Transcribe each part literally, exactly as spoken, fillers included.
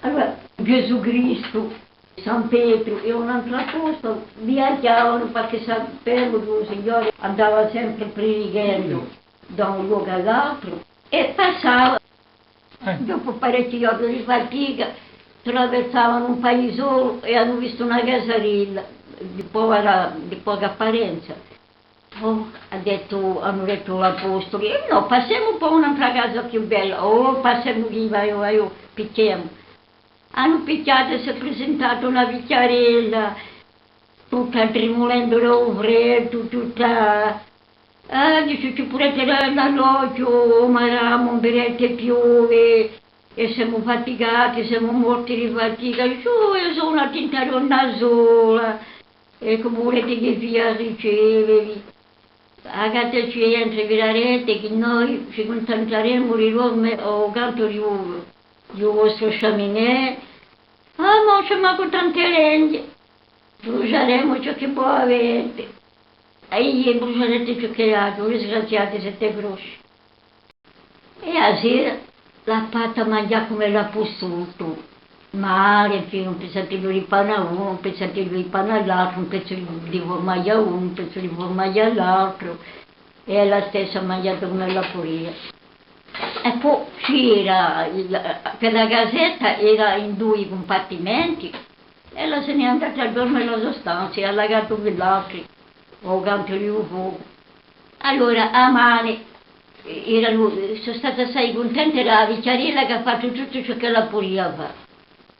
Allora, Ghjesù Cristu, San Petru è un antru apostolu viaghjavanu, perchè sapemu chì u Signore andava sempre predichendu da un locu à l'altru, è passava, eh, dopu parechji ghjorni di fatica, traversavanu un paisolu è anu vistu una casarella di povera, di poca apparenza. Oh, hà dettu, anu dettu l'apostuli, eh nò, passemu po un'antra casa più bella. Oh, passemu quì, và, và, picchemu. Anu picchjatu è s'hè prisentata una vicchiarella, tutta trimulendu da u freddu, tutta, eh, dice, ci pudete dà l'alloghju, o madama, ùn videte più, è, è semu fatigati, semu morti di fatica. Dice, oh, eiu sò una tinta donna sola. È cumu vulete ch'e vi riceva? Accattaci, entre, vidarete chì noi ci cuntentaremu di dorme à u cantu di u, di u vostru sciaminè. Ah, ma ùn ci hè mancu tante legne. Brusgiaremu ciò chì vo avete. È eiu brusgiarete ciò ch'e aghju, disgraziati, site grossi. È a sera l'hà fatta manghjà cum'ella hà pussutu. Male, infine, un pezzateddu di pane à unu, un pezzateddu di pane à l'altru, un pezzu di, di furmagliu à unu, un pezzu di furmagliu à l'altru, è ella stessa hà manghjatu cum'ella pudia. È po c'era, quella casetta era in dui cumpartimenti, ella se n'hè andata à dorme in la so stanza è hà lacatu quill'altri, à u cantu di u focu. Allora, a mane, eh, eranu, sò stati assai cuntenti, era a vicchiarella chì hà fattu tuttu ciò ch'ella pudia fà.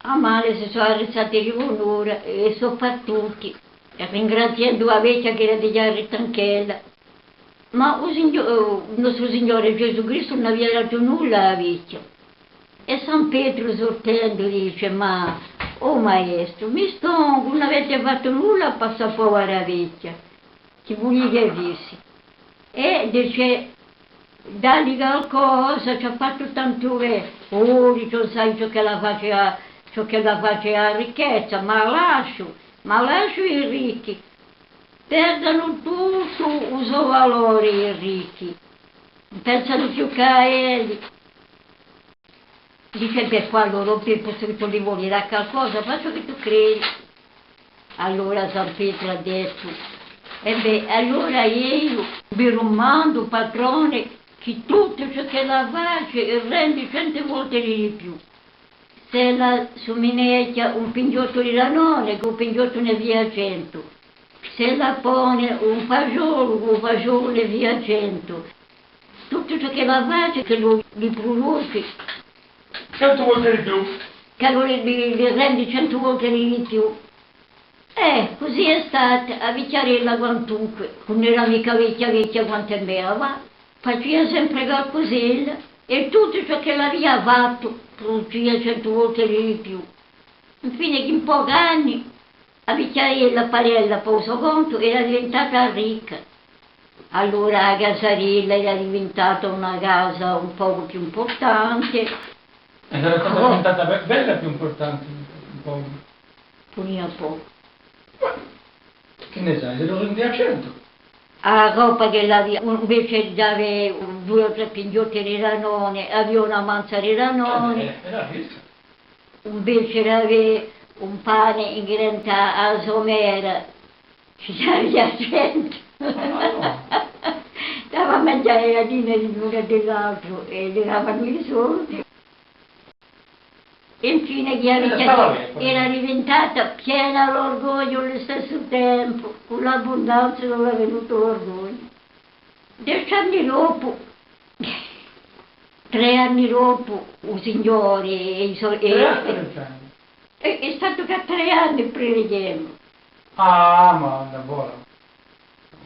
A mane si sò arrizzati di bon'ora è sò partuti, ringraziendu a vechja chì era dighjà arritta anch'ella. Ma u Signo-, u nostru Signore Ghjesù Cristu ùn avia datu nulla à a vechja. È San Petru surtendu dice: Ma, o Maestru, mi stongu, ùn avete fattu nulla pà sta povera vechja, chì vulete ch'e fissi? È dice: Dalli calcosa, ci hà fattu tantu bè. Oh, dice, ùn sai ciò ch'ella face à, ciò ch'ella face à a ricchezza, ma lasciu, ma lasciu i ricchi. Perdenu tuttu u so valore i ricchi, ùn pensanu più chè à elli. Dice: Bè, po allora, o Pippu, s'è tù li voli dà calcosa, fà ciò chì tù credi. Allora San Petru hà dettu: È bè, allora eiu vi dumandu, patrone, chì tuttu ciò ch'ella face rendi centu volte di più. S'ella sumineghja un pinghjottu di lanone, cù u pinghjottu ne fia centu. S'ella pone un fasgiolu, cù u fasgiolu ne fia centu. Tuttu ciò ch'ella face, ch'ellu li pruduce, centu volte di più, ch'ellu li, li, li rendi centu volte di più. Eh, cusì hè stata a vicchiarella, quantunque, ùn era micca vechja vechja quant'è mè, ma facia sempre calcusella, è tuttu ciò ch'ella avia fattu pruducia centu volte di più. Infine, chì in pochi anni, a vicchiarella, parella, pà u so contu, era diventata ricca. Allora a casarella era diventata una casa un pocu più impurtante. Ed era stata diventata be-, bella più impurtante, un pocu. Pudia pocu. Ma chì ne sai, s'ellu rendia centu. A robba ch'ella avia, invece d'avè dui o trè pinghjotti di lanone, avia una manza di lanone. Eh, era quessa. Invece d'avè un pane ingrandatu à a somera, ci n'avia centu. Ah, nò. Dava à manghjà à a ghjallina di l'unu è di l'altru è li davanu i soldi. Infine, chì a vechja era diventata piena d'orgogliu à u listessu tempu, cù l'abbundanza ùn l'hà venutu l'orgogliu. Dece anni dopu, trè anni dopu, u Signore è i so-, è, trè anni, è, trè anni. Hè, hè statu chì trè anni predichemu. Ah, ma allora.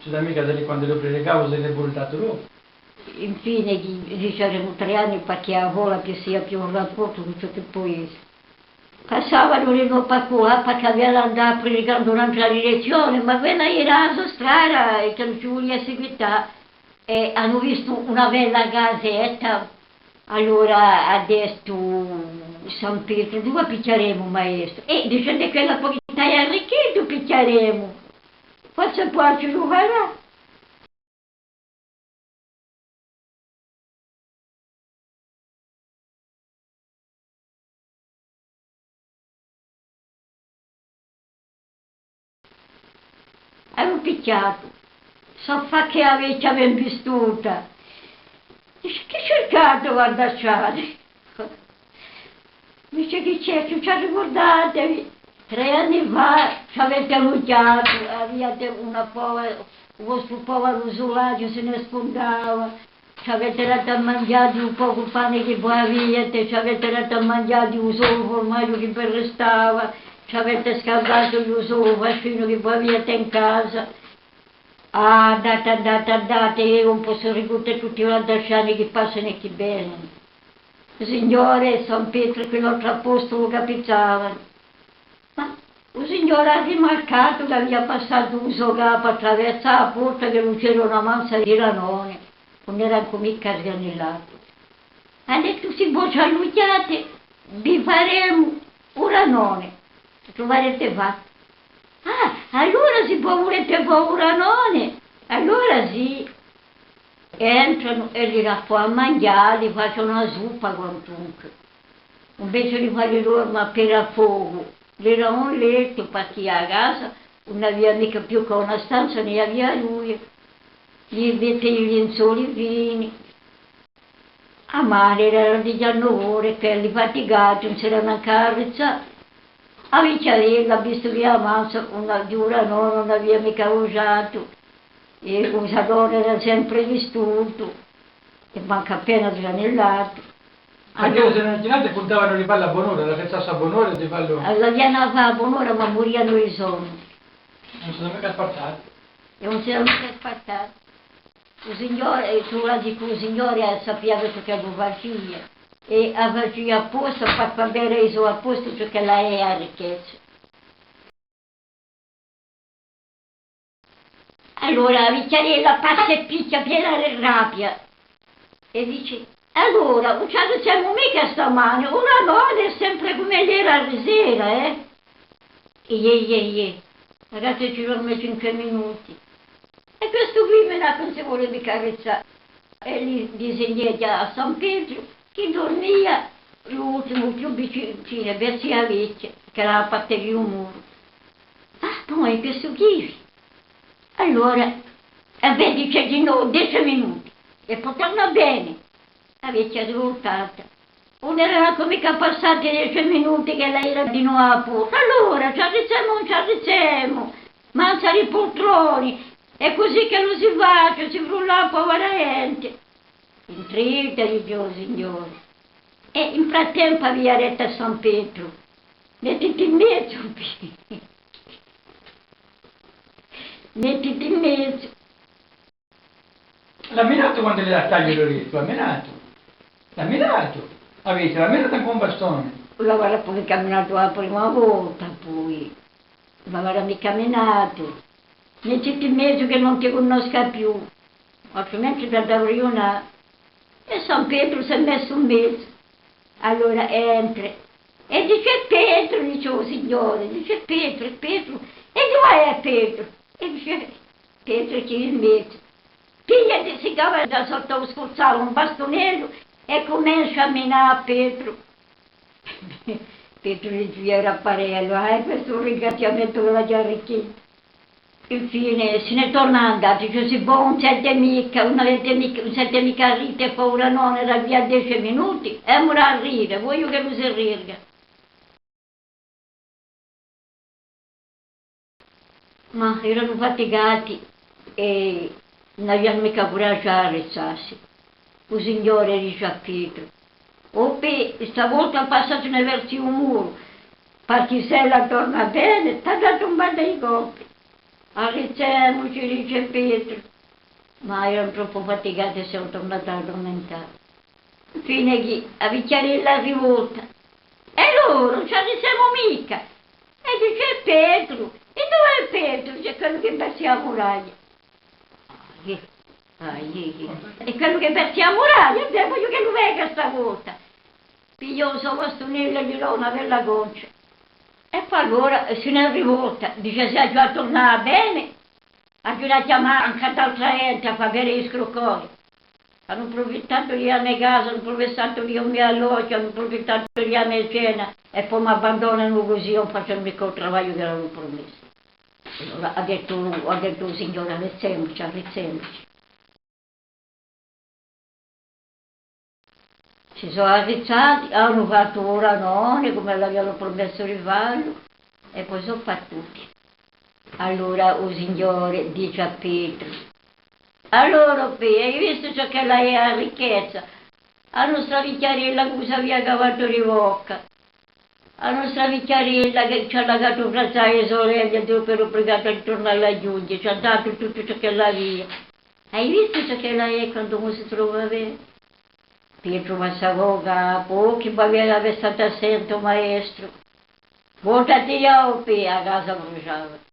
Ci dà micca da dì, quandu ellu predicava, s'ellu hè vultatu dopu. Infine, chì, diceremu trè anni, perchè a fola chì sia più in rapportu cù ciò chì pò esse. Passavanu di novu pà quallà, perchè avia da andà à predicà in un'antra direzzione, ma quella era a so strada è chì ùn ci vulia seguità. È anu vistu una bella casetta, allora hà dettu San Petru: Duva pichjaremu, maestru? È dicendu quella, po chì t'hai arricchitu, pichjaremu. Forse po ci duvarà. Aghju pichjatu. S'affacca a vechja ben vistuta. Dice: «Chì circate, guardate?» Dice: «Chì c'hè, ùn ci arricurdate? Trè anni fà ci avete annunziatu, aviate una pova-, u vostru povaru sulaghju si ne scundava, ci avete datu à manghjà di u pocu pane chì vo aviate, ci avete datu à manghjà di u solu furmagliu chì vi restava, ci avete scaldatu di u solu fascinu chì vo aviate in casa. Ah, andate, andate, andate, eiu ùn possu ricurdà tutti i guardasciani chì passanu è chì venenu.» U Signore, San Petru è quill'altru apostulu capizzavanu. Ma u Signore hà rimarcatu chì avia passatu u so capu à traversu à a porta chì lu c'era una mansa di ranone, ùn era ancu micca sgranillatu. Hà dettu: «Sì vo ci annunziate, vi faremu u ranone, u truvarete fattu.» «Ah, allora sì vo vulete fà u ranone, allora sì.» Entranu è li dà à manghjà, li face una suppa quantunque. Invece di fà li dorma appena à focu, li dà un lettu, parchì a casa ùn avia micca più chè una stanza, ne avia duie. Li mette i linzoli fini. A mane era di ghjanuvore, ch'elli fatigati, ùn s'era nancu arrizzati. A vichjarella, vistu chì a mansa ùn a-, di u ranone ùn avia micca usatu, è u salone era sempre distruttu, è mancu appena sgranillatu. Perchè allora, s'eranu chinati, cuntavanu di falla à bon'ora, d'arrizzassi à bon'ora, di fallu. L'avianu à fà à bon'ora, ma murianu di sonnu. Ùn s'eranu micca spartati. È ùn s'eranu micca spartati. U Signore, è tù l'hai dettu, u Signore sapia ciò ch'ellu facia, è a facia apposta per fà vede à i so apostuli ciò ch'ella hè a ricchezza. Allora a vichjarella passa è pichja piena di rabbia è dice: «Allora, ùn ci arrizzemu micca stamane, u ranone hè sempre cum'ellu era eri sera, eh?» «Iè, iè, iè, ma chì ci dorme cinque minuti.» È questu quì mi hà, ùn si vole micca arrizzà. È li, li disegnava à San Petru chì durmia l'ultimu più vicinu, vicinu, versu a vechja, chì era a parte di u muru. Ah, poi questu quì. Allora, è bè, dice, di nò, dece minuti, è po torna à vene. A vechja hè rivoltata. Ùn eranu micca passati dece minuti ch'ella era di novu à a porta. Allora, ci arrizzemu, ùn ci arrizzemu? Mansa di pultroni. Hè cusì ch'ellu si face, si frulla a povera ghjente. Intrite, dice u Signore. È in frattempu avia dettu à San Petru: «Mettiti in mezu, mettiti in mezu.» L'hà minatu quandu li hà tagliatu l'orecchiu, l'hà minatu. L'hà minatu. Avete, l'hà minatu cù un bastone. L'avarà puru caminatu a prima volta, poi. L'avarà micca minatu. Mettiti in mezu ch'ellu ùn ti cunnosca più. Altrimenti t'hà da briunà. È San Petru s'hè messu in mezu. Allora entra. È dice: «Petru», dice u Signore, dice: «Petru, Petru.» «È duv'hè Petru?» È dice: «Petru hè quì in mezu.» Piglia, si cava da sottu à u scurzale un bastunellu è cumencia à minà à Petru. Petru li gira à parellu: «Ah, questu hè un ringraziamentu ch'aghju da dà à Ricchetta.» Infine si ne torna à andà, dice: «Sì vo ùn site micca, ùn avete micca, ùn site micca arritti à fà u ranone da quì à dece minuti, emu da ride, vogliu ch'ellu si rirga.» Ma eranu fatigati è ùn avianu micca curagiu à arrizzassi. U Signore dice à Petru: «O Pè, sta volta passatene versu u muru, parchì s'ella torna à vene, t'hà da tumbà di colpu.» «Arrizzemuci», dice Petru. Ma eranu troppu fatigati è s'eranu tornati à addurmentà. Infine chì a vichjarella hè rivolta: «È allora, ùn ci arrizzemu micca?» È dice: «Petru.» «È duv'hè Petru?» Dice: «Quellu chì hè versu a muraglia.» «Ah, iè, ah, iè, iè. È quellu chì hè versu a muraglia, è bè, vogliu ch'ellu venga sta volta.» Piglia u so bastunellu è li dà una bella concia. È po allora si ne rivolta, dice: «S'aghju da turnà à vene, aghju da chjamà ancu d'altra ghjente à fà vede i scrucconi.» Anu prufittatu di a me casa, anu prufittatu di u me alloghju, anu prufittatu di a me cena, è po m'abbandonanu cusì, ùn facenu micca u travagliu ch'eranu prumessi. Allora hà dettu, hà dettu u Signore: arrizzemici, arrizzemici. Si sò arrizzati, anu fattu u ranone, cum'elli avianu prumessu di fallu, è po sò partuti. Allora u Signore dice à Petru: Allora, o Pè, ai vistu ciò ch'ella hè a ricchezza? A nostra vichjarella chì s'avia cavatu di bocca. A nostra vichjarella chì ci hà lacatu frazzà e sorelle, è dopu era ubligata di turnà à ghjunghje, ci hà datu tuttu ciò ch'ella avia. Ai vistu ciò ch'ella hè quandu ùn si trova bè? Petru bassava u capu, chì m'avia da avè statu à sente, o maestru. Votati, o Pè, a casa brusgiava.